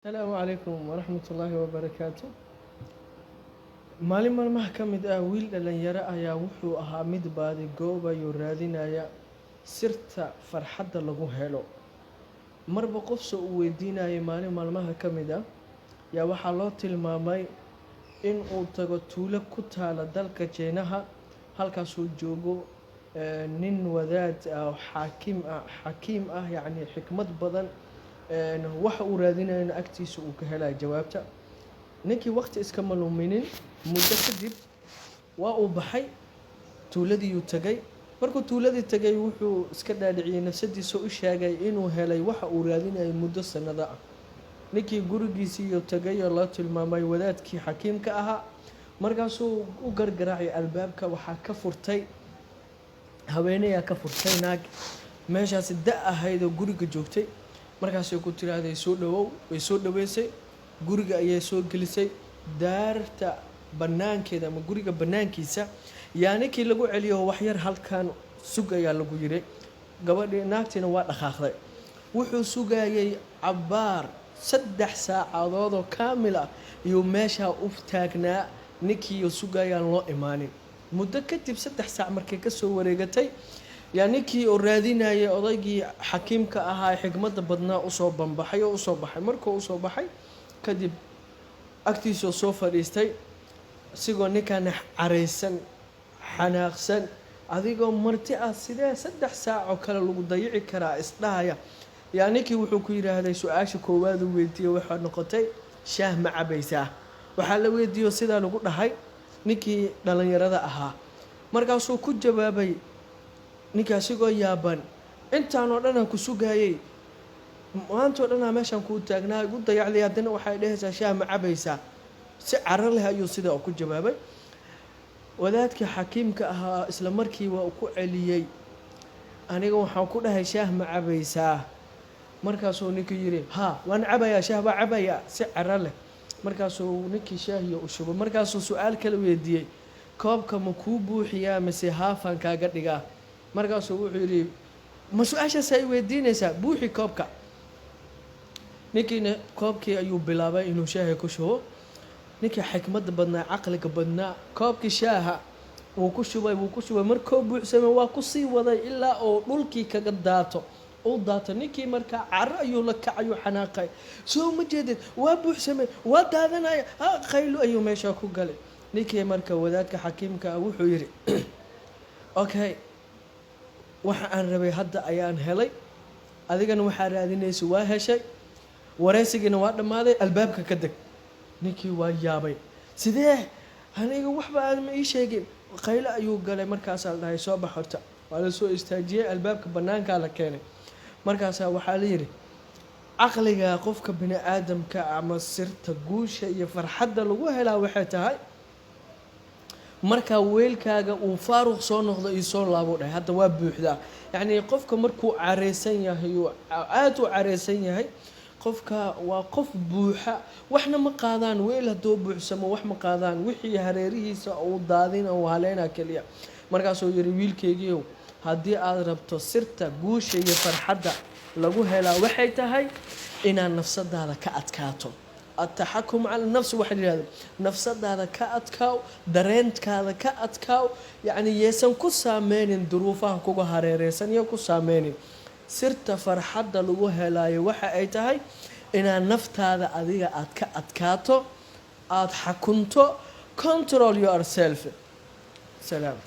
Asalaamu calaykum waraxmatullaahi wabarakaatu. Maalin maalmaha ka mid ah, wiil dhalinyaro ayaa wuxuu ahaa mid baadi goobayo, raadinaya sirta farxadda lagu helo. Marba qof soo uu weydiinayay. Maalin maalmaha ka mid ah yaa waxaa loo tilmaamay in uu tago tuulo ku taala dalka Jeynaha, halkaasuu joogo nin wadaad ah oo xaakim ah, xakiim ah, yacni xikmad badan, waxa uu raadinayana agtiisa uu ka helayo jawaabta. Ninkii waqti iskama luminin. Muddo kadib waa uu baxay, tuuladiiyuu tagay. Markuu tuuladii tagay, wuxuu iska dhaadhiciyey nafsadiisa, u sheegay inuu helay waxa uu raadinayay muddo sanado ah. Ninkii gurigiisiiyuu tagay oo loo tilmaamay wadaadkii xakiimka ahaa. Markaasuu u gargaraacay albaabka. Waxaa ka furtay haweeneyaa ka furtay, naag meeshaasi da ahayd oo guriga joogtay. Markaasay ku tiraahday, "Soo dhawow." Way soo dhaweysay, guriga ayay soo gelisay. Daarta banaankeeda ama guriga banaankiisa yaa ninkii lagu celiyo. "Waxyar halkan sug," ayaa lagu yiri. Gabadhii naagtiina waa dhaqaaqday. Wuxuu sugayay cabbaar, 3 saacadood oo kaamil ah iyuu meeshaa u taagnaa ninkii sugayaan loo imaanin. Muddo kadib, 3 saac markay kasoo wareegatay, yaa ninkii oo raadinayay odaygii xakiimka ahaa ee xikmadda badnaa usoo banbaxay oo usoo baxay. Markuu usoo baxay kadib, agtiisoo soo fadhiistay, isigoo ninkan caraysan, xanaaqsan, "Adigoo marti ah, sidee 3 saac oo kale lagu dayici karaa?" isdhahaya, yaa ninkii wuxuu ku yidhaahday, su-aasha koowaad uu weydiiyey waxaa noqotay, "Shaah ma cabaysaa?" Waxaa la weydiiyo sidaa lagu dhahay ninkii dhalinyarada ahaa. Markaasuu ku jawaabay ninkii asigoo yaaban, "Intaan oo dhan aan ku sugayay, maanta o dhanaa meeshaan kuu taagnaa, igu dayacday, haddana waxay dhehaysaa 'Shaah ma cabaysaa?'" Si caro leh ayuu sidaa ku jawaabay. Wadaadkii xakiimka ahaa isla markii waa ku celiyey, "Aniga waxaan ku dhahay, shaah ma cabaysaa?" Markaasuu ninkii yidhi, "Ha, waan cabayaa, shaah baa cabayaa," si caro leh. Markaasuu ninkii shaahiya u shubay. Markaasuu su-aal kala weydiiyey, "Koobka ma kuu buuxiyaa mise haafan kaaga dhigaa?" Markaasuu wuxuu yidhi, "Ma su-aashaas ay weydiinaysaa? Buuxi koobka." Ninkiina koobkii ayuu bilaabay inuu shaahi ku shubo. Ninkii xikmadda badnaa, caqliga badnaa, koobkii shaaha wuu ku shubay, wuu ku shubay. Markuu buuxsamay, waa kusii waday ilaa uu dhulkii kaga daato, uu daato. Ninkii markaa caro ayuu la kacayuu xanaaqay. "Soo ma jeedid? Waa buuxsamay, waa daadanaya." Ha, qaylo ayuu meesha ku galay ninkii. Marka wadaadka xakiimka ah wuxuu yidhi, "Okay, waxa aan rabay hadda ayaan helay, adigana waxaa raadinaysa waa heshay, wareysigiina waa dhammaaday, albaabka ka deg." Ninkii waa yaabay, "Sidee? Aniga waxba aad ma ii sheegin." Qaylo ayuu galay. Markaasaa la dhahay, "Soo bax horta." Waa la soo istaajiyey, albaabka banaankaa la keenay. Markaasaa waxaa la yidhi, "Caqliga qofka bini aadamka ama sirta guusha iyo farxadda lagu helaa waxay tahay markaa weelkaaga uu faaruq soo noqdo iyo soo laabo." Dhahay, "Hadda waa buuxdaa." Yacni qofka markuu careysan yahay, uu aada u careysan yahay, qofka waa qof buuxa, waxna ma qaadaan. Weel hadduu buuxsamo, wax ma qaadaan, wixii hareerihiisa uu daadina, uu haleynaa keliya. Markaasuu yihi, "Wiilkeygiiow, haddii aad rabto sirta guusha iyo farxadda lagu helaa, waxay tahay inaad nafsadaada ka adkaato." التحكم على النفس waxaa la yihahdo, nafsadaada ka adkaaw, dareenkaada ka adkaaw, yacni yeesan ku saameynin duruufaha kuga hareereysan iyo ku saameynin. Sirta farxadda lagu helaayo waxa ay tahay inaad naftaada adiga aad ka adkaato, aada xakunto. Control yourself. Salaam.